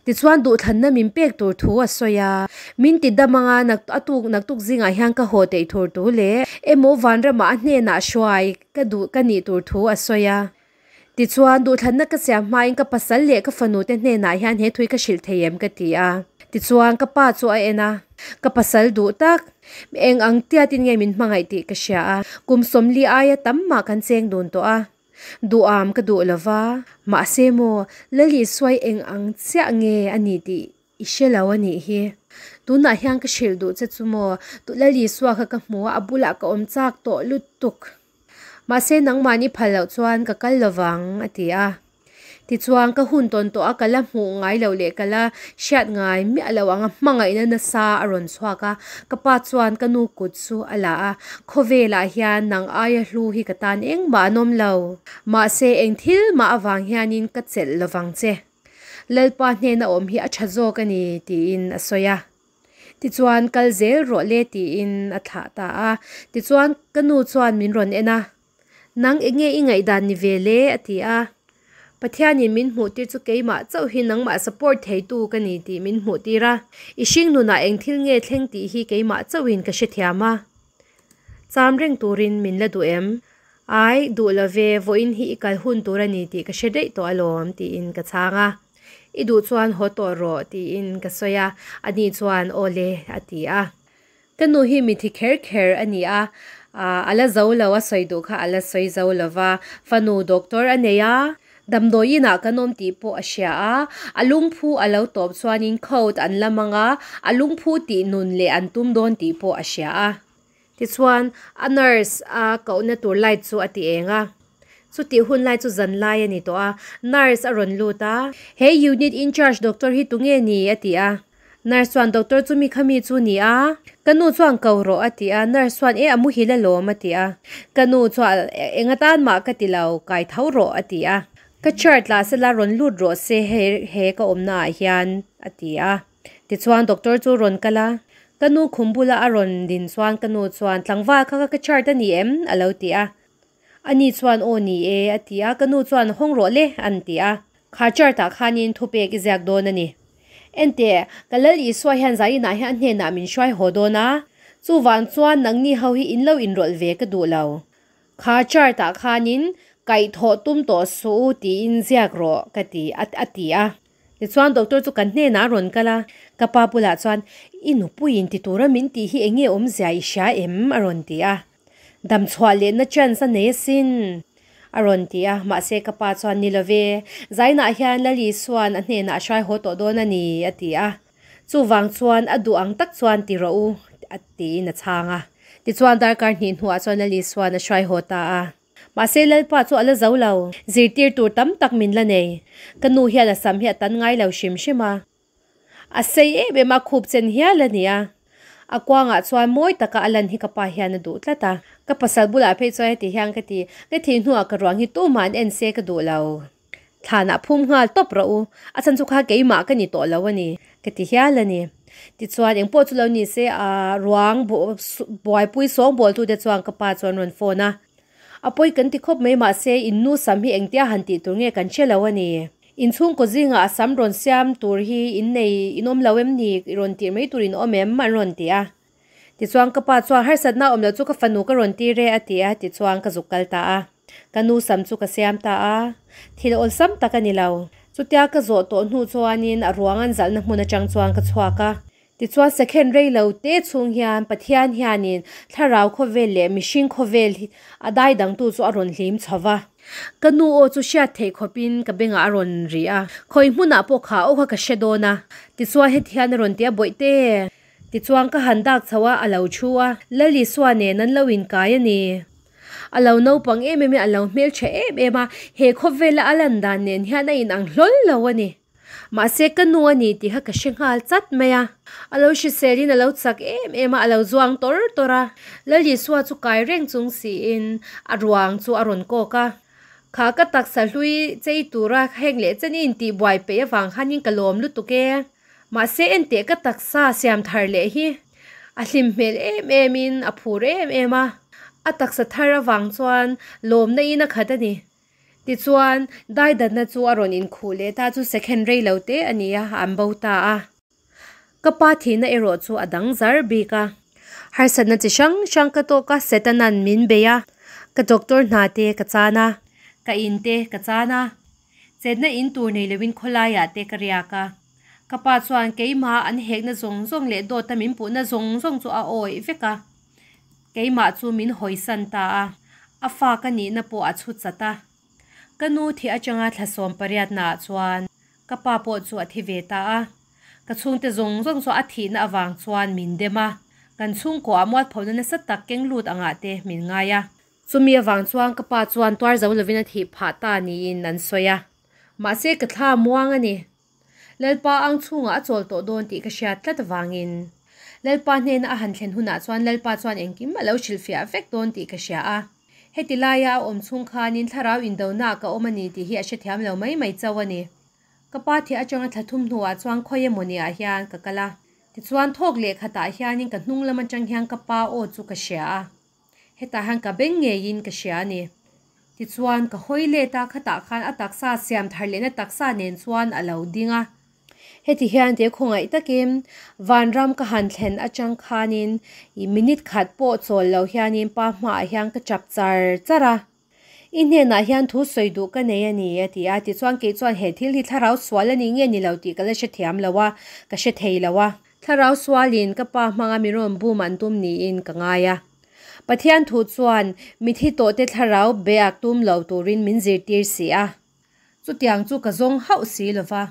Tichuan duhthlanna min pek tur thu a sawi a, min ti dam anga nak a tuk naktuk zingah hian ka haw teih tur tu leh emaw vanramah a hnenah hruai ka duh ka nih tur thu a sawi a. Tichuan, duhthlanna ka siam hmain ka pasal leh ka fanu te hnenah hian he thui ka hrilh thei em ka ti a. Tichuan, ka pa chu a en a, ka pasal duh tak, eng ang tiatin nge min hmangaih tih ka hria a, kum 40 aia tam mah kan cheng dun tawh a, duham ka duh lo va, mahse maw, Lali suai eng ang chiah nge a ni tih i hre lo a nih hi. Tunah hian ka hrilh duh che chu maw, Lali sua kha ka hmu a, a bulah ka awm chak tawh lutuk. Mahse nangmahni phal loh chuan ka kal lovang, a ti a. Tichuan ka hun tawn tawh a, ka la hmuh ngai loh leh ka la hriat ngai miah loh anga hmangaihna nasa a rawn chhuak a. Ka pa chuan ka nu kut chu a la a, Khawvelah hian nang aia hlu hi ka tan engmah an awm lo. Mahse eng thil mah avang hianin ka chelh lovang che. Lalpa hnena awm hi a tha zawk a ni, tiin a sawi a. Tichuan kal zel rawh le tiin a thlah ta a. Tichuan ka nu chuan min rawn en a. Nang enge i ngaihdan ni ve le? a ti a. Pathianin min hmuhtir chu keimah chauh hi nangmah support theitu ka ni tih min hmuhtir a. I hringnunah eng thil nge thleng tih hi keimah chauhin ka hrethiam a. Cham reng turin min la duh em? Ai, duh lo ve, vawiin hi i kal hun tur a ni tih ka hre daih tawh alawm, tiin ka chhang a. I duh chuan haw tawh rawh, tiin ka sawi a, ani chuan aw le a ti a. Ka nu hi mithi kher kher a ni a, a la zo lo, a sawi duh kha a la sawi zo lo va, fanu doctor a nei a, damdawi inah kan awm tih pawh a hria a, a lungphu a lo tawp chuanin coat an la mang a, a lungphu tih nun leh an tum dawn tih pawh a hria a. Tichuan, a nurse a kohna tur light chu a ti eng a. Chutih hun lai chu zan lai a ni tawh a, nurse a rawn lut a. He unit in charge doctor hi tunge ni? a ti a. Nurse chuan doctor chu mi kha mi chu ni a. Ka nu chuan ko rawh a ti a. Nurse chuan e a muhil alawm a ti a. Ka nu chuan eng atan mah ka ti lo, kai tho rawh a ti a. Ka chart lah sela rawn lut rawh se he ka awmna ah hian a ti a. Tichuan doctor chu rawn kal a, ka nu khum bula a rawn din chuan ka nu chuan tlangval kha kha ka chart a ni em? a lo ti a. Ani chuan aw ni e a ti a, ka nu chuan hawng rawh le an ti a. Kha chart ah khanin thupek i ziak dawn a ni. Enteh, ka Lal Isua hian zainah hian a hnenah min hruai haw dawn a, chuvang chuan nangni ho hi in lo inrawlh ve ka duh lo. Kha chart ah khanin kaihthawh tum tawh suh u tiin ziak rawh ka ti a a ti a. Tichuan doctor chu kan hnenah a rawn kal a, ka pa bulah chuan I nupuiin ti tura min tih hi enge awmzia i hria em? a rawn ti a. Damchhuah lehna chance a nei asin a rawn ti a, mahse ka pa chuan Ni love, zainah hian Lali Suan a hnenah a hrai haw tawh dawn a ni a ti a. Chuvang chuan a duh ang tak chuan ti rawh u a tiin a chhang a. Tichuan darkar hnih hnuah chuan Lali Suan a hrai haw ta a. Mahse Lalpa chu a la zo lo. Zirtir tur tam tak min la nei. Ka nu hian a sam hi a tan ngai lo hrim hrim a. A sei em em a, khup chen hial a ni a. A kuangah chuan mawi taka a lan hi ka pa hian a duh tlat a. Ka pasal bulah phei chuan heti hian ka ti, Ka thih hnuah ka ruang hi tumah an en se ka duh lo. Thlanah phum nghal tawp rawh u, a chhan chu kha keimah ka ni tawh lo a ni, ka ti hial a ni. Tichuan, engpawh chu lo ni se, a ruang buaipui sawngbawltute chuan ka pa chuan rawn phone a. A pawi kan ti khawp mai mahse in nu sam hi engtia han tih tur nge kan hre lo a ni. In chhungkaw zingah a sam rawn siam tur hi in nei in awm lo em ni rawn tirh mai tur in awm em an rawn ti a. Tichuan ka pa chuan harsatna awm lo chu ka fanu ka rawn tir e a ti a tichuan ka zuk kal ta a. Ka nu sam chu ka siam ta a. Thil awlsam tak a ni lo. Chutia ka zawh tawh hnu chuanin a ruang an zalhna hmun atang chuan ka chhuak a. Tichuan second rei lo te chhung hian Pathian hianin thlarau khawvel leh mihring khawvel hi a dai dangtu chu a rawn hlim chho va. Ka nu aw chu hriat theih khawpin ka bengah a rawn ri a, khawi hmunah pawh kha aw kha ka hre dawn a. Tichuan heti hian a rawn ti a, Bawihte! Tichuan ka han dak chho a, a lo thu a, Lalisua nen an lo inkai a ni. A lo naupang em em in a lo hmeltha em em a, he khawvela a lan dan nen hian a inang hlawl lo a ni. Mahse ka nu a ni tih kha ka hre nghal chat mai a. A lo hriselin a lo chak em em a, a lo zuang tawr tawr a. Lalisua chu kai reng chung siin a ruang chu a rawn kawk a. Kha ka taksa hlui chei tura heng leh chen i intihbuai peih avang khanin ka lawm lutuk e. Mahse enteh ka taksa siam thar leh hi a hlim hmel em em in a phur em em a. A taksa thar avang chuan lawmna in a khat a ni. Tichuan, daidatna chu a rawn inkhuh leh ta chu second rei lo te a ni a, an bo ta a. Ka pa thihna erawh chu a dang zar bik a. Harsatna chi hrang hrang ka tawk a, Setanan min bei a, ka doctor hna te ka chan a, ka in te ka chan a, chetna in tur nei loin khawlaiah te ka riak a. Ka pa chuan keimah an hekna zawng zawng leh dawta min puhna zawng zawng chu a awih vek a. Keimah chu min hawisan ta a, a fa ka nihna pawh a chhu chat a. Ka nu thi atanga thla 18 naah chuan ka pa pawh chu a thi ve ta a. Ka chhungte zawng zawng chu a thihna avang chuan min dem a, kan chhungkuah mualphona nasa tak keng lut angah te min ngai a. Chumi avang chuan ka pa chuan tuar zo lovin a thih phah ta niin an sawi a. Mahse ka thla muang a ni. Lalpa ang chhungah a chawl tawh dawn tih ka hriat tlat avangin Lalpa hnena a han thlen hunah chuan Lalpa chuan engkim a lo hrilhfiah vek dawn tih ka hria a. Heti laia a awm chhung khanin thlarau indonaah ka awm a ni tih hi a hrethiam lo mai mai chauh a ni. Ka pa thih atanga thla thum hnuah chuan khawi emawniah hian ka kal a. Tichuan thawk leh khatah hianin ka hnung lam atang hian ka pa aw chu ka hria a. Hetah hian ka beng ngeiin ka hria a ni. Tichuan, ka hawi let a, khatah khan a taksa siam thar lehna taksa nen chuan a lo ding a. Heti hian te khawngaih takin vanram ka han thlen atang khanin i minute khat pawh chawl lo hianin pa hmaah hian ka chap char char a. I hnenah hian thu sawi duh ka nei a ni, a ti a. Tichuan kei chuan he thil hi thlarau sual a nih nge ni lo tih ka la hrethiam lo a, ka hre thei lo a. Thlarau sualin ka pa hmanga mi rawn bum an tum niin ka ngai a. Pathian thu chuan mithi tawhte thlarau beak tum lo turin min zirtir si a. Chutiang chu ka zawng hauh si lo va.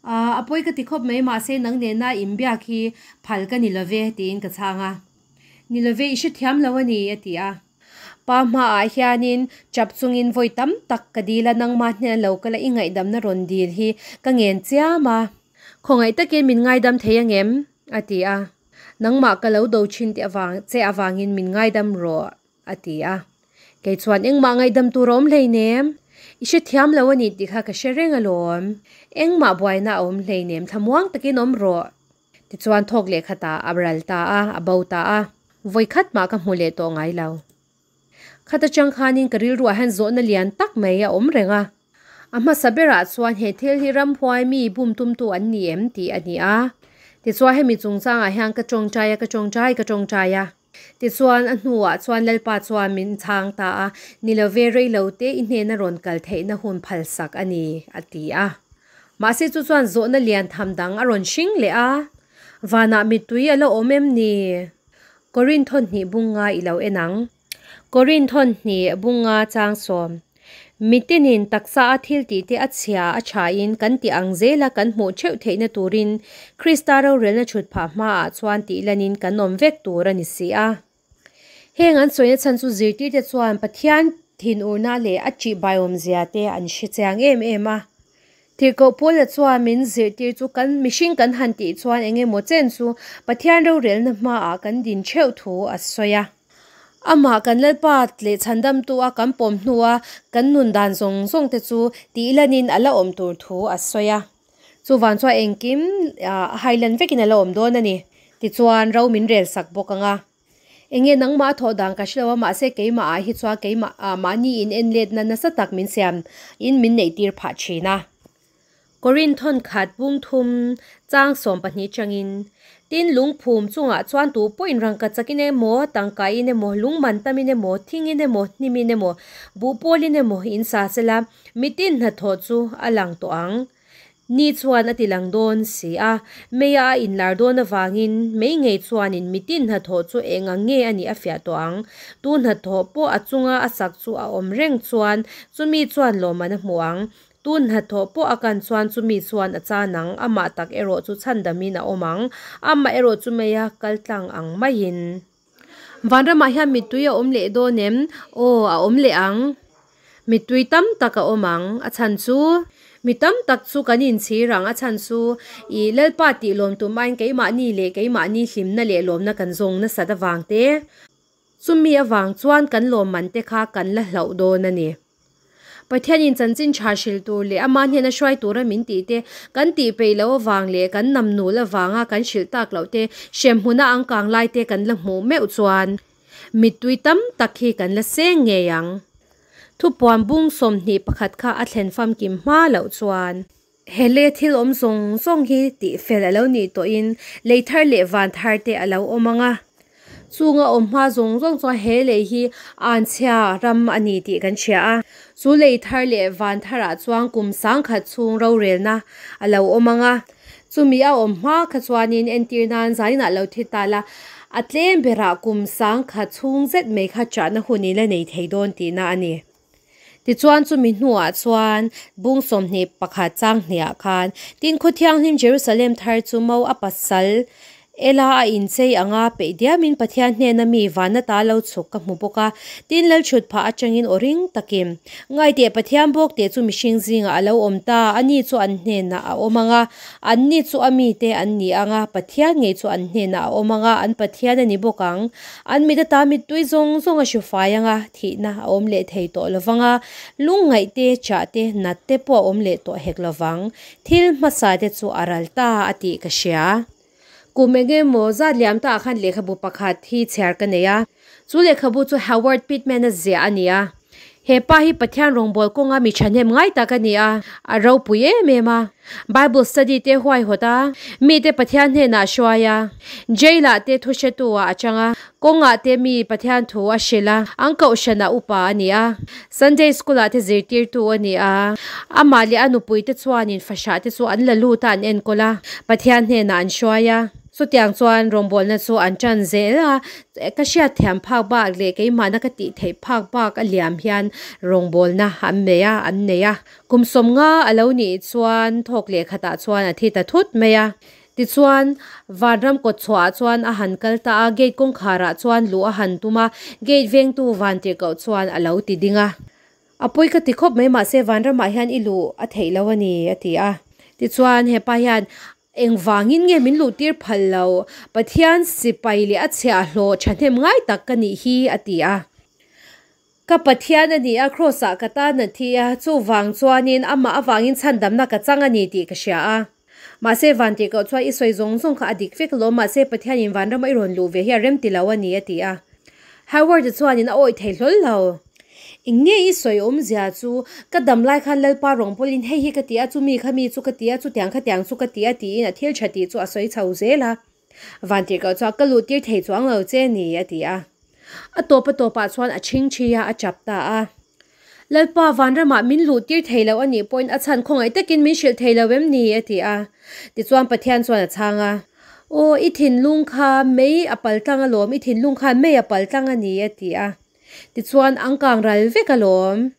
Aaa, a pawi ka ti khawp mai, mahse nang nena inbiak hi phal ka ni lo ve, tiin ka chhang a. Ni lo ve, i hrethiam lo a ni, a ti a. Pa hmaah hianin chap chungin vawi tam tak ka dil a, nangmah hnena lo kala i ngaihdamna rawn dil hi ka ngen chiam a. Khawngaih takin min ngaidam thei angem? a ti a. Nangmah ka lo do thin tih avang che avangin min ngaidam rawh. A ti a. Kei chuan engmah ngaihdam tur a awm hleinem. I hrethiam lo a ni tih kha ka hre reng alawm. Engmah buaina a awm hleinem, thlamuang takin awm rawh. Tichuan thawk leh khatah a ral ta a, a bo ta a. Vawi khat mah ka hmu leh tawh ngai lo. Khat atang khanin ka rilruah hian zawhna lian tak mai a awm reng a. A hmasa berah chuan he thil hi ramhuai mi bum tumtu an ni em tih a ni a. Tichuan hemi chungchangah hian ka tawngtai a, ka tawngtai, ka tawngtai a. Tichuan, a hnuah chuan Lalpa chuan min chhang ta a, Ni lo ve, rei lo te i hnena rawn kal theihna hun phalsak a ni, a ti a. Mahse chu chuan zawhna lian tham dang a rawn hring leh a, Vanah mittui a la awm em ni? Korin thawnhnih bunga i lo en ang. Korin thawnhnih bunga chang sawm. Mitinin taksa a thil tihte a chhia a thain kan tih ang zela kan hmuh theuh theihna turin Krista rorelna chhut phah hmaah chuan tih lanin kan awm vek tur a ni si a. Heng an sawina chhan chu zirtirte chuan Pathian thinurna leh a ṭihbaiawmzia te an hre chiang em em a. Tirhkoh Paula chuan min zirtir chu kan mihring kan han tih chuan eng emaw chen chu Pathian rorelna hmaah kan din theuh thu a sawi a. Amah kan Lalpa leh chhandamtu a kan pawm hnua kan nun dan zawng zawng te chu tih lanin a la awm tur thu a sawi a. Chuvang chuan engkim a hailan vekin a la awm dawn a ni. Tichuan ro min rel sak bawk ang a. Enge nangmah a thawh dan ka hre lo a, mahse keimah ah hi chuan keimah ah mahni in en letna nasa tak min siam in min neih tir phah thin a. Korin thawnkhat bung thum chang 12 changin, Tin, lungphum chungah chuan tu pawhin rangka chakin emaw, tangka in emaw, lungman tamin emaw, thingin emaw, hnimin emaw, buhpawlin emaw in sa sela, mitin hnathawh chu a lang tawh ang. Ni chuan a ti lang dawn si a, meia a inlar dawn avangin mei ngei chuanin mitin hnathawh chu eng ang nge a nih a fiah tawh ang. Tu hnathawh pawh a chunga a sak chu a awm reng chuan chumi chuan lawmman a hmu ang. Tun hnathawh pawh a kan chuan chumi chuan a chan ang, amah tak erawh chu chhandamin a awm ang, amah erawh chu meia kal tlang ang maiin. Vanramah hian mittui a awm leh dawn em? Aw, a awm leh ang. Mittui tam tak a awm ang, a chhan chu. Mi tam tak chu kan inchhir ang, a chhan chu i Lalpa tih lawm tum aiin keimahni leh keimahni hlimna leh lawmna kan zawng nasat avang te. Chumi avang chuan kan lawmman te kha kan la hlauh dawn a ni. Pathianin chanchin tha hrilh tur leh ama hnena hruai tura min tih te, kan tih peih loh avang leh kan nam nul avanga kan hrilh tak loh te, hremhmuna ang kang lai te kan la hmuh meuh chuan mittui tam tak hi kan la seng ngei ang. Thupuan bung 21 kha a thlen famkim hma loh chuan. He lei thil awm zawng zawng hi tih fel a lo nih tawhin lei thar leh van thar te a lo awm ang a. Chunga awm hma zawng zawng chuan he lei hi anchhia ram a ni tih kan hria a. Chu lei thar leh van tharah chuan kum sangkhat chhung rorelna a lo awm ang a. Chumi a awm hma kha chuanin entir nan zaninah lo thi ta la, a tlem berah kum sangkhat chhung zet mai kha chahna hun in la nei thei dawn tihna a ni. Tichuan chumi hnuah chuan bung 21 chang hniah khan tin khaw thianghlim Jerusalem thar chu mo a pasal Ela a inchei anga peih diamin Pathian hnena mi vanna ta lo chhuk ka hmu bawk a. Tin lalchhut phah atangin aw ring takin, Ngaiteh Pathian bawk teh chu mihring zingah a lo awm ta, ani chu an hnenah a awm ang a, anni chu a mite an ni ang a, Pathian ngei chu an hnenah a awm ang a, an Pathian a ni bawk ang. An mit ata mittui zawng zawng a hru fai ang a, thihna a awm leh thei tawh lo vang a, lungngaih te, chah te, nat te pawh a awm leh tawh hek lo vang. Thil hmasa te chu a ral ta a tih ka hria. Kum eng emaw zat liam ta ah khan lehkhabu pakhat hi chhiar ka nei a, chu lehkhabu chu Howard Pittman-a ziah a ni a. He pa hi Pathian rawngbâwl kawnga mi ṭhahnem ngai tak a ni a, a ropui em em a. Bible study te huaihawt a, mite Pathian hnenah a hruai a, jail ah te thu hretu ah a chang a, kawngah te mi Pathian thu a hrilh a, an kohhranah upa a ni a, Sunday school ah te zirtirtu a ni a, amah leh a nupui te chuanin fahrah te chu an la lut a an enkawl a, Pathian hnenah an hruai a. Chutiang chuan rawngbawlna chu an ṭan zel a, ka hriat thiam phak bak leh keimahna ka tih theih phak bak a liam hian rawngbawlna an nei a, an nei a. Kum sawmnga a lo nih chuan thawk leh khatah chuan a thi ta thut mai a. Tichuan, vanram kawtchhuahah chuan a han kal ta a, gate kawngkharah chuan luh a han tum a, gate vengtu vantirhkoh chuan a lo ti ding a. A pawi ka ti khawp mai mahse vanramah hian i luh a theih lo a ni, a ti a. Tichuan, hepa hian Engvangin nge min luhtir phal lo? Pathian sipai leh a chhiahhlawh thahnem ngai tak ka nih hi, a ti a. Ka Pathian a ni a, Kraws-ah ka tan a thi a, chuvang chuanin amah avangin chhandamna ka chang a ni tih ka hria a. Mahse, vantirhkoh chuan i sawi zawng zawng kha a dik vek alawm, mahse Pathianin vanrama i rawn luh ve hi a rem ti lo a ni, a ti a. Howard-a chuanin a awih thei hlawl lo. Eng nge i sawi awmzia chu? Ka dam lai khan Lalpa rawng pawlin hei hi ka ti a, chumi kha mi chu ka ti a, chutiang kha tiang chu ka ti a tiin a thil tha tih chu a sawi chho zel a. Vantirhkoh chuan ka luh tir thei chuang lo che ni a ti a. A tawp a tawpah chuan a chhing thi a, a chap ta a. Lalpa vanramah min luh tir thei lo a nih pawhin a chhan khawngaih takin min hrilh thei lo em ni a ti a. Tichuan Pathian chuan a chhang a. Aw i thinlung kha mei a pal tlang alawm, i thinlung khan mei a pal tlang a ni a ti a. Tichuan an kang ral vek alawm.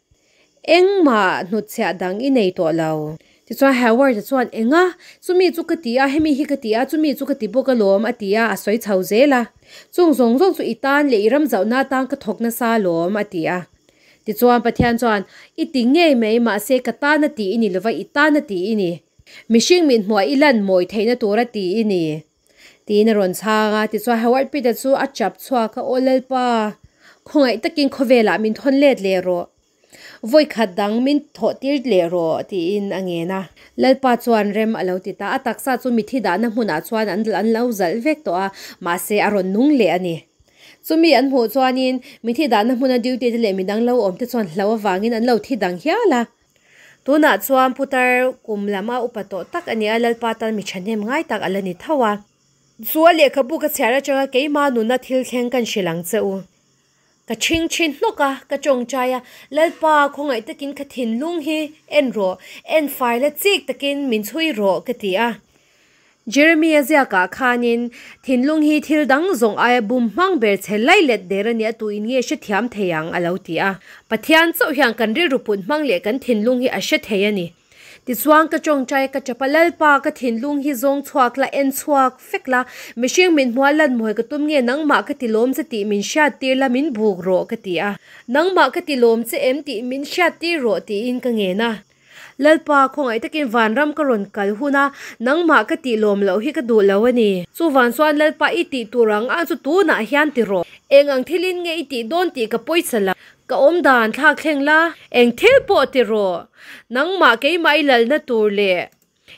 Engmah hnutchhiah dang i nei tawh lo. Tichuan Howard-a chuan, Enga? Chumi chu ka ti a, hemi hi ka ti a, chumi chu ka ti bawk alawm, a ti a, a sawi chho zel a. Chung zawng zawng chu i tan leh i ram zauhna atan ka thawk nasa alawm, a ti a. Tichuan Pathian chuan, I ti ngei mai, mahse ka tan a ti i ni lova, i tan a ti i ni. Mihring mithmuah i lan mawi theihna tur a ti i ni. Tiin a rawn chhang a, tichuan Howard Pitt-a chu a chap chhuak a, Aw Lalpa, khawngaih takin khawvelah min thawn let leh rawh. Vawi khat dang min thawh tir leh rawh, tiin a ngen a. Lalpa chuan rem a lo ti ta, a taksa chu mithi dahna hmunah chuan an an lo zalh vek tawh a, mahse a rawn nung leh a ni. Chumi an hmuh chuanin mithi dahna hmuna duty te leh midang lo awm te chuan hlo avangin an lo thi dang hial a. Tunah chuan putar kum lam a upa tawh tak a ni a, Lalpa tan mi thahnem ngai tak a la ni tho a. Chu a lehkhabu ka chhiar atanga keimah nuna thil thleng kan hrilh ang che u. Ka chhing chhin hnawk a, ka tawngtai a, Lalpa khawngaih takin ka thinlung hi en rawh, en fai la chik takin min chhui rawh ka ti a. Jeremia ziakah khanin, Thinlung hi thil dang zawng aia bum hmang ber che lai let der a nia tuin nge hre thiam thei ang a lo ti a. Pathian chauh hian kan rilru put hmang leh kan thinlung hi a hre thei a ni. Tichuan ka tawngtai ka tap a, Lalpa ka thinlung hi zawng chhuak la, en chhuak fek la, mihring min hmua lan mawi ka tum nge nangmah ka ti lawm che tih min hriat tir la min buk rawh ka ti a. Nangmah ka ti lawm che em tih min hriat tir rawh tiin ka ngen a. Lalpa, khawngaih takin vanram ka rawn kal hun a, nangmah ka tih lawm loh hi ka duh lo a ni. Chuvan chuan Lalpa i tih tur ang ang chu tunah hian ti rawh. Eng ang thilin nge i tih dawn tih ka pawisa lo. Ka awm dan thlak thleng la, eng thil pawh ti rawh. Nangmah keimah i lalna tur leh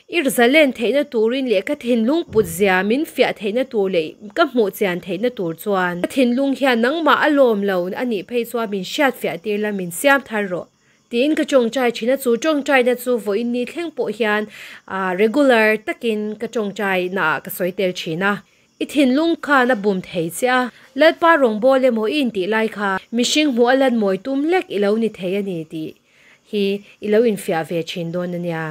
i rzalen theihna turin leh ka thinlung put zia min fiah theihna tur leh ka hmuh chian theihna tur chuan ka thinlung hian nangmah a lawm lo a nih phei chuan min hriatfiah tir la, min siam thar rawh. Tiin ka tawngtai thin a, chu tawngtaina chu vawiin ni thleng pawh hian regular takin ka tawngtaina ah ka sawi tel thin a. I thinlung khan a bum thei che a, Lalpa rawngbâwl emaw i intih lai kha mihring hmuh a lan mawi tum lek i lo ni thei a ni tih hi i lo infiah ve thin dawn a nia.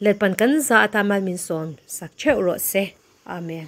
Lalpan kan za atan mal min sawm sak theuh rawh se. Amen.